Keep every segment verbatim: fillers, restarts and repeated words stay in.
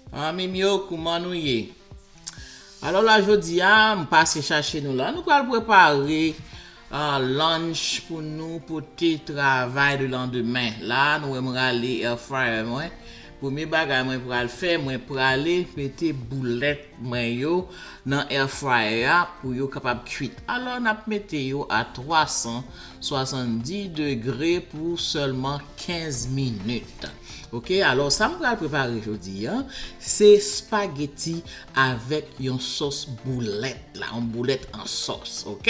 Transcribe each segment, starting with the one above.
Zanmi m yo, kouman nou ye? Alò la, jodi a, m pase chache nou la. Nou pral prepare uh, lunch pou nou pote travay de landemen. La, nou wè m rale air fryer mwen. Premye bagay mwen pral fè, mwen prale mete boulèt mwen yo nan air fryer a pou yo kapab kwit. Alò, n ap mete yo a twa san swasanndis degre pou sèlman kenz minit. Ok, alò sa m pral prepare jodi a, se spaghetti avèk yon sòs boulèt la, yon boulèt an sòs, ok?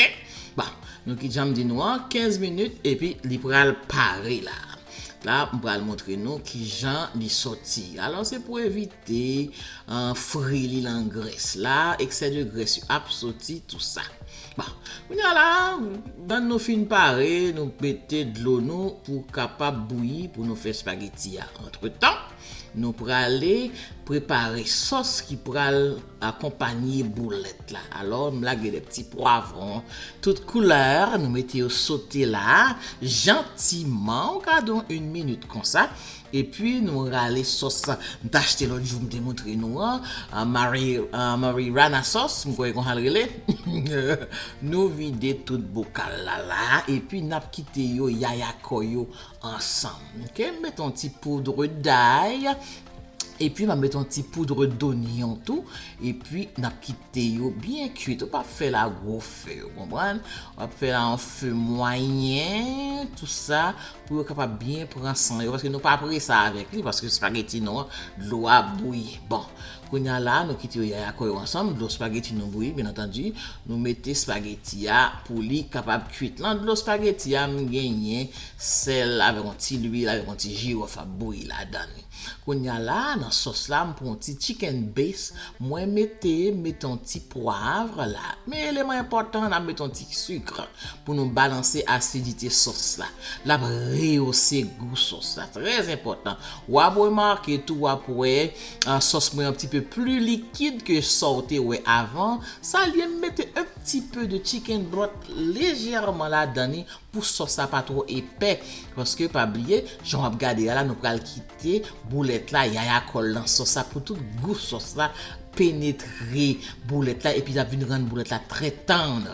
Bon, nou ki jan m di nou an, kenz minit epi li pral pare la. La, m pral montre nou ki jan li sòti. Alò, se pou evite uh, fri li nan grès la, eksè de grès yo ap sòti, tou sa. Bon, kounye a la, dan nou fin pare, nou mete dlo nou pou kapab bouyi pou nou fè spaghetti a. Antretan, nou prale prepare sòs ki pral akonpanye boulèt la. Alò, m lage de ti pwavwon tout koulè, nou mete yo sote la, jantiman, ou ka di yon minit konsa. Epi nou rale sòs sa m t achte lòt jou m te montre nou an, uh, Mari, uh, Marirana sòs, m kwè konsa l rele. Nou vide tout bokal la la, epi n ap kite yo yaya kò yo ansanm. Ok, m mete yon ti poudre d'ail, epi m ap mete yon ti poudre d'oignon tou, epi n ap kite yo byen kwit. Ou p ap fè l a gwo fe, ou konprann? W ap fè l a yon fe mwayen, tou sa, pou yo kapab byen pran san yo, paske nou pa prese avèk li, paske spaghetti nou an, dlo a bouyi. Bon, kounye a la, nou kite yo yaya kò yo ansanm, dlo spaghetti nou bouyi, byen antandi, nou mete spaghetti a pou li kapab kwit. Nan dlo spaghetti a, m genyen sèl avèk yon ti lwil, avèk yon ti jiwòf ap bouyi ladan li. Kounye a la, nan sòs la, m pran yon ti chicken base, mwen mete, mete yon ti pwav la. Men eleman enpòtan, n ap mete yon ti sik pou nou balanse asidite sòs la. L ap reyose gou sòs la. Trè enpòtan. W ap remake tou, w ap wè, uh, sòs mwen un petit peu plus liquide que sa w te wè avan. Sa l ye, m mete un petit peu de chicken broth lejèman ladan li pou sòs la pa twò epè. Paske pa bliye, jan w ap gade a la, nou pral kite boulèt la, yaya kò l nan sòs la pou tout gou sòs la penetre boulèt la, epi l ap vin rann boulèt la trè tann.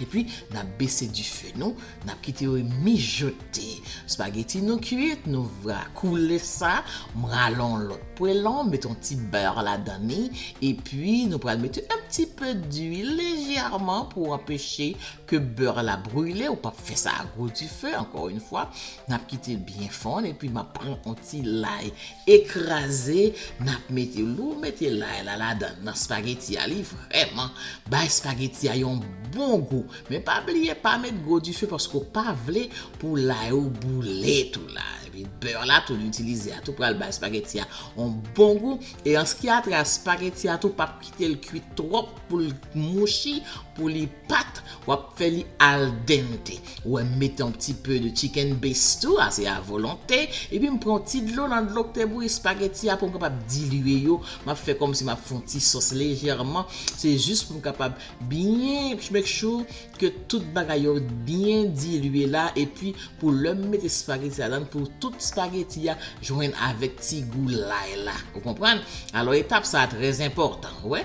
Epi, n ap bese dife nou, n ap kite yo mijote. Spaghetti nou kwit, nou va koule sa, m rale yon lòt pwelon, mete yon ti bè ladan li, epi nou pral mete un petit peu d'huile lejèman pou anpeche ke bè la brile, ou p ap fè sa a gwo dife, ankò yon fwa, n ap kite l byen fonn, epi m ap pran yon ti lay ekraze, n ap mete, lè w mete lay la ladan nan spaghetti a, li vrèman bay spaghetti a yon bon gou. Men pa bliye, pa met gwo dife paske w pa vle pou lay ou boule tou la. Epi bè la tou, nou itilize a tou pral bay spaghetti a yon bon gou. E an ce qui a trait spaghetti a tou, p ap kite l kwit twòp pou l mouchi, pou li pat, w ap fè li al dente. Ou wè, m mete yon ti pe de chicken base tou, a se a volonte. Epi m pran yon ti dlo nan dlo k te bouyi spaghetti a pou m kapab dilye yo. M ap fè kòmsi m ap fè yon ti sòs lejèman. Se jis pou m kapab byen make sure ke tout bagay yo byen dilye la. Epi pou lè m mete spaghetti ladan, pou tout spaghetti a jwenn avèk ti gou lay la. Ou konprann? Alò, etap sa a trè enpòtan, ou wè.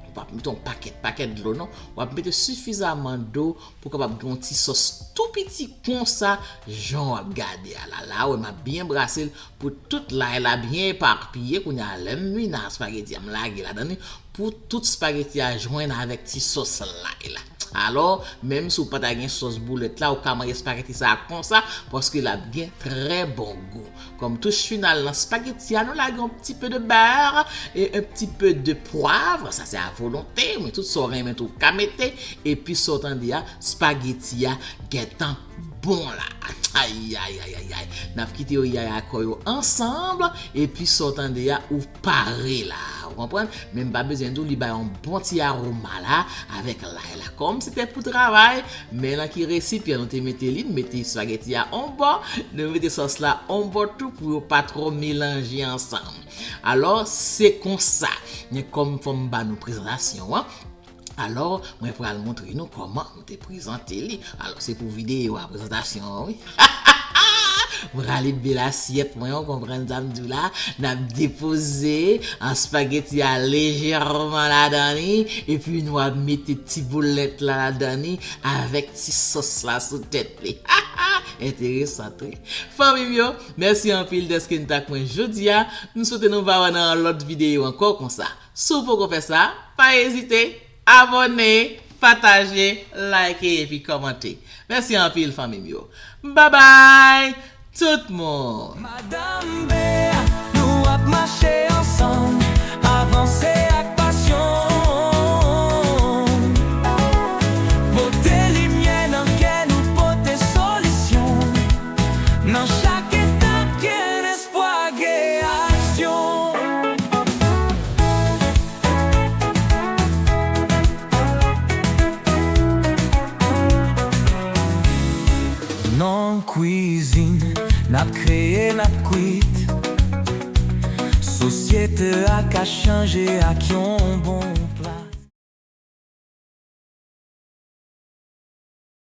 Ou p ap mete yon pakèt, pakèt dlo, non. W ap mete sifizaman dlo pou kapab gen yon ti sòs tou piti konsa, jan w ap gade a la. La, ou wè, m ap byen brase l pou tout lay la byen epapiye. Kounye a, lè m vin a spaghetti a, m lage ladan li pou tout spaghetti a jwenn avèk ti sòs lay la. Alò, menm si w pa ta gen sòs boulèt la, ou ka manje spaghetti sa a konsa, paske l ap gen trè bon gou. Kòm touch final nan spaghetti a, nou lage yon ti pe de bè e yon ti pe de pwav, sa se a volonte, men tout sa w renmen tou w ka mete, epi sa w tande a, spaghetti a gentan bon la. Ay, ay, ay, ay, ay. N ap kite yo yaya kò yo ansanm, epi sa w tande a, ou pare la. Ou konprann? Men m pa bezwen di w, li bay yon bon ti aroma la, avèk lay la. Kòm se te pou travay, men nan ki resipyan nou te mete li, n mete espageti a on bò, nou mete sòs la on bò tou pou yo pa twò melanje ansanm. Alò, se konsa. Men kòm fò m ba nou prezantasyon an, alò, mwen pral montre nou kòman m te prezante li. Alò, se pou videyo a, prezantasyon an, wi. M rale bèl asyèt mwen, ou konprann sa m di w la. N ap depoze an espageti a lejèman ladan li, epi nou ap mete ti boulèt la ladan li avèk ti sòs la sou tèt li. Enteresan, wi. Fanmi m yo, mèsi anpil dèske n t ak mwen jodi a. M swete nou va wè nan yon lòt videyo ankò konsa. Si w poko fè sa, pa ezite, abòne, pataje, like epi kòmante. Mèsi anpil, fanmi m yo. Babay, tout moun! Madanm Bea, nou ap mache ansanm, avanse ak pasyon. Pote limyè nan kè nou, pote solisyon. Nan chak etap, gen espwa, gen aksyon. Non kwizin, n ap kreye, n ap kwit. Sosyete a ka chanje ak yon bon